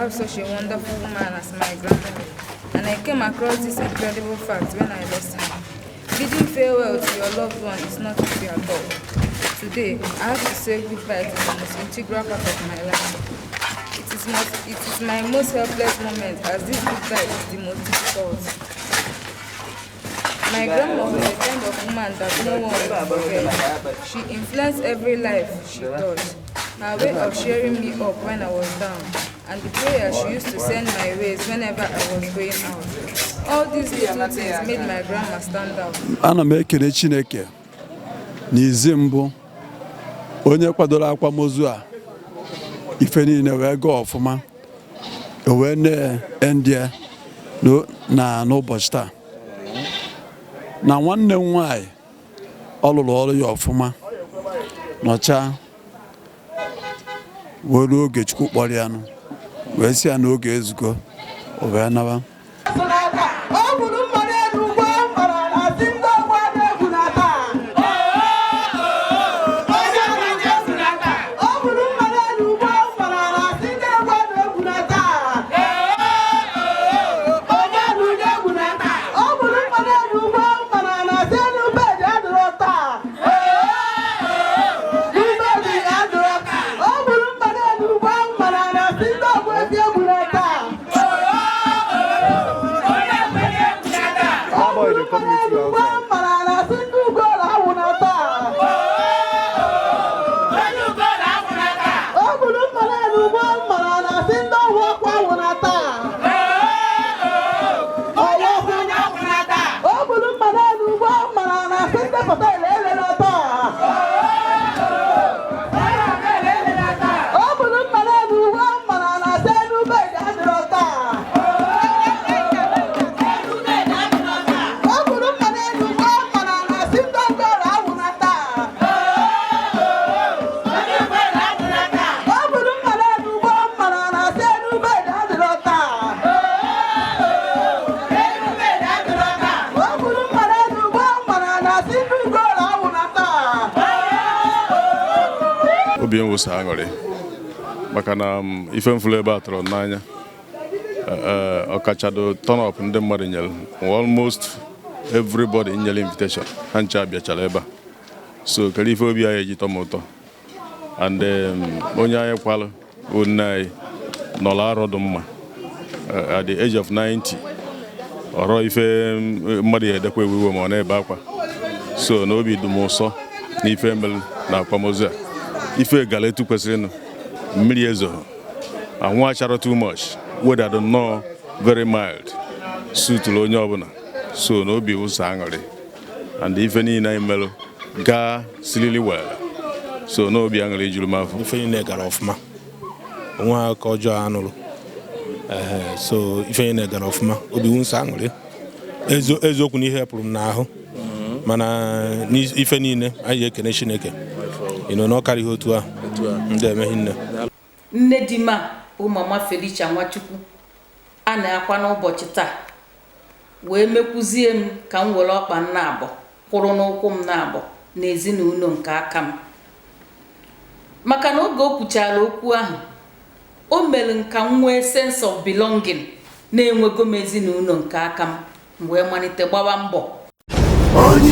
have such a wonderful woman as my grandma, and I came across this incredible fact when I lost her. Bidding farewell to your loved one is not easy at all. Today, I have to say goodbye to the most integral part of my life. It is my most helpless moment, as this goodbye is the most difficult. My grandma was the kind of woman that no one will forget. She influenced every life she touched. Her way of cheering me up when I was down, and the prayer she used to send my ways whenever I was going out. All these little things made my grandma stand out. Ana m ekele Chineke n'izi mbụ onye kwadoro akwamozu a, ife niile wee gaa ọfụma, o wee na-endie na n'ụbọchị taa na nwanne m nwanyị ọ lụrụ ọrụ ya ọfụma, nọchaa wee ruo oge Chukwu kpọrọ ya nụ, wee sị ya na oge ezugo, o wee naba. Ọ bụrụ mmadụ elu ugbo mara na si ndị ọgbọ egwu na taa. Ọ bụrụ mmadụ elu ugbo mara na si ndị ọgbọ egwu na taa. Onye elu egwu na taa. Ọ bụrụ mmadụ elu ugbo mara na si elu bed adịrọ taa. Bed adịrọ taa. Ọ bụrụ mmadụ elu ugbo mara na si ndị ọgbọ egwu na taa. That boy dey come meet you outside. Mara na si ndị ugolo awụ na taa. Ọ bụrụ mmadụ elu ugbo mara na si ndị ọwụ ọkụ awụ na taa. Ọwụ ọkụ. Ọ bụrụ mmadụ elu ugbo mara na si ndị hotel elele taa. Ọ bụrụ mmadụ elu ugbo mara na si elu bed adịrọ taa. Ọ bụrụ mmadụ elu ugbo mara na si ndị ọgọrọ awụ na taa. Ọ bụrụ mmadụ elu ugbo mara na si elu bed adịrọ taa. Ọ bụrụ mmadụ elu ugbo mara na si ndị ugolo awụ na taa. Obi m wụsa aṅụrị maka na ife mfụlụ ebe a tọrọ m n'anya. Ọkachado turn up ndị mmadụ nyere, almost everybody nyere invitation, ha ncha bịachara ebe a. So kedu ife obi anyị eji tọ m ụtọ? And onye anyị kwalụ bụ nne anyị nọrọ arọ dị mma. At the age of 90, ọrọ ife mmadụ ya edekwa ewu iwe ma ọ na-ebe akwa. So na obi dị m ụsọ na ife mere na akwamozu a, ife gara etu kwesịrịnụ. Mmiri ezoghị, anwụ achara too much, weather dị nnọọ very mild, sutụrụ onye ọbụla. So na obi ụzọ aṅụrị and ife niile anyị merụ gaa sirili well. So na obi aṅụrị juru m afọ. Ife niile gara ọfụma, onwe ha ka ọjọọ a nụrụ. Ee, so ife niile gara ọfụma, obi wụ nsọ aṅụrị. Eziokwu na ihe pụrụ m n'ahụ, mana n'ife niile anyị ga-ekene Chineke ịnọ na ọ karịghị otu ahụ ndị emeghi nne. Nne di m a bụ Mama Felicia Nwachukwu a na-akwa n'ụbọchị taa wee mekwuzie m ka m were ọkpa nna abụọ kwụrụ n'ụkwụ m na-abụ n'ezinụlọ nke aka m, maka na oge o kwuchara okwu ahụ, o mere nka m nwee sense of belonging na-enwego m ezinụlọ nke aka m. M wee malite gbawa mbọ. Onye